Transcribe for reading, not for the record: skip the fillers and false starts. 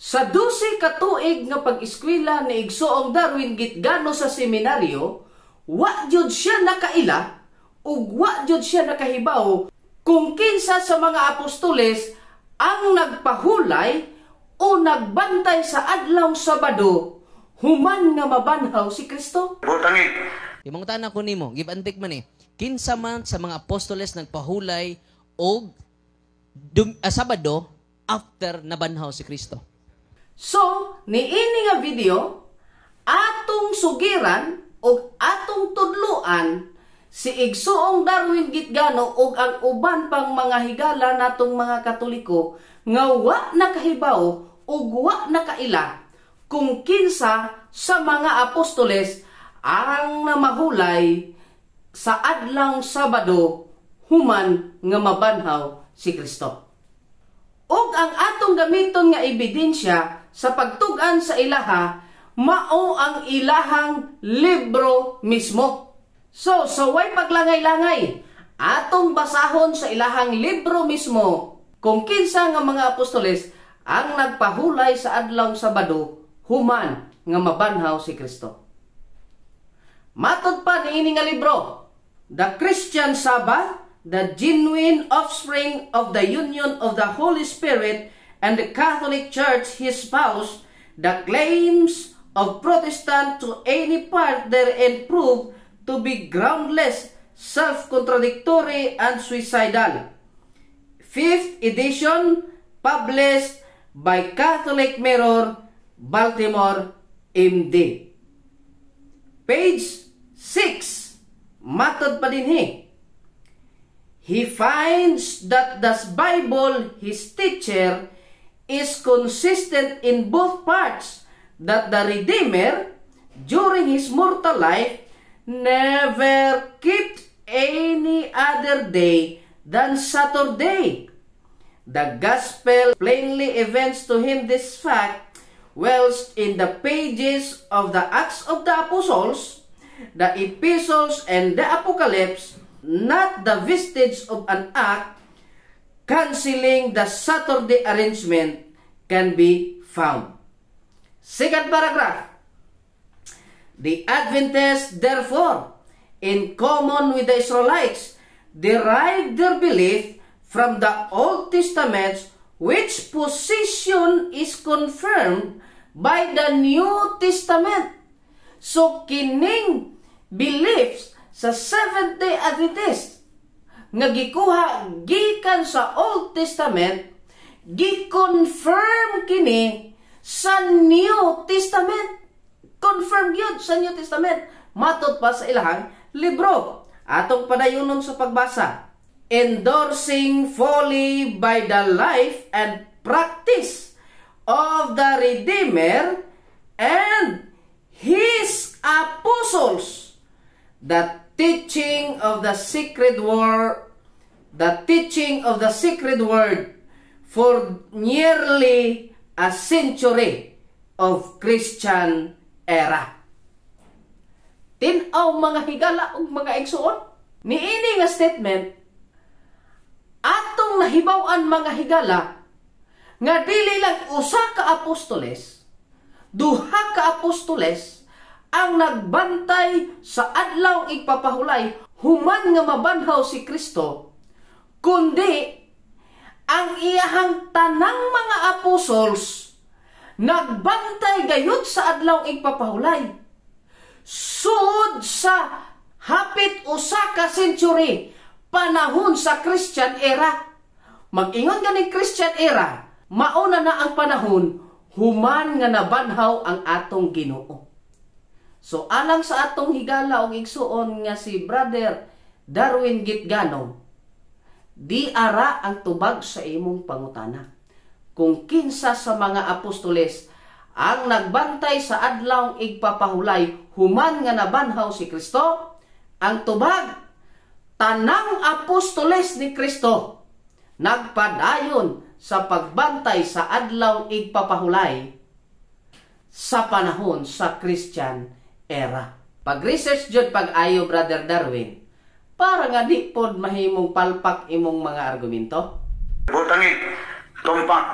Sa 12 ka tuig nga pag-eskwela ni Igsoong Darwin Gitgano sa seminaryo, wa jud siya nakaila ug wa jud siya nakahibaw kung kinsa sa mga apostoles ang nagpahulay o nagbantay sa adlaw Sabado human nga mabanhaw si Kristo. Butangi. Yung mga ko nimo, give and take man eh. Kinsa man sa mga apostoles nagpahulay og Sabado after nabanhaw si Kristo? So, niini nga video, atong sugiran ug atong tudluan si Igsoong Darwin Gitgano ug ang uban pang mga higala natong mga Katoliko nga wa nakahibaw ug wa nakaila kung kinsa sa mga apostoles ang namahulay sa adlaw Sabado human nga mabanhaw si Kristo. Ug ang atong gamiton nga ebidensya sa pagtug-an sa ilaha mao ang ilahang libro mismo. So, sa way paglangay-langay, atong basahon sa ilahang libro mismo kung kinsa nga mga apostoles ang nagpahulay sa adlaw Sabado human nga mabanhaw si Kristo. Matod pa niini nga libro, The Christian Sabbath, the Genuine Offspring of the Union of the Holy Spirit and the Catholic Church, His Spouse, the claims of Protestant to any part therein prove to be groundless, self-contradictory, and suicidal. Fifth edition, published by Catholic Mirror, Baltimore, MD. Page 6, matod pa dinhi. He finds that the Bible, his teacher, is consistent in both parts, that the Redeemer, during his mortal life, never kept any other day than Saturday. The Gospel plainly evinces to him this fact, whilst in the pages of the Acts of the Apostles, the Epistles, and the Apocalypse, not the vestige of an act canceling the Saturday arrangement can be found. Second paragraph. The Adventists, therefore, in common with the Israelites, derived their belief from the Old Testament, which position is confirmed by the New Testament. So, kining beliefs sa Seventh-day Adventist nga gikuha gikan sa Old Testament, gi-confirm kini sa New Testament. Confirm yun sa New Testament. Matod pa sa ilahang libro. Atong padayonon sa pagbasa. Endorsing fully by the life and practice of the Redeemer and His apostles, the teaching of the sacred word, the teaching of the sacred word for nearly a century of Christian era. Tin-aw, mga higala ug mga igsuon. Niini nga statement, atong nahibaw-an, mga higala, nga dili lang usa ka apostoles, duha ka apostoles ang nagbantay sa adlaw igpapahulay human nga mabanhaw si Kristo, kundi ang iyahang tanang mga apostles nagbantay gayud sa adlaw igpapahulay. Sud sa hapit 1 ka century, panahon sa Christian era. Mag-ingon ganing Christian era, mauna na ang panahon human nga nabanhaw ang atong Ginoo. So alang sa atong higala og igsuon nga si Brother Darwin Gitgano, di ara ang tubag sa imong pangutana kung kinsa sa mga apostoles ang nagbantay sa adlaw igpapahulay human nga nabanhaw si Kristo. Ang tubag, tanang apostoles ni Kristo nagpadayon sa pagbantay sa adlaw igpapahulay sa panahon sa Christian era. Pag-research jud pag-ayo, Brother Darwin, para nga di pod mahimong palpak imong mga argumento. Butangi. Tumpak.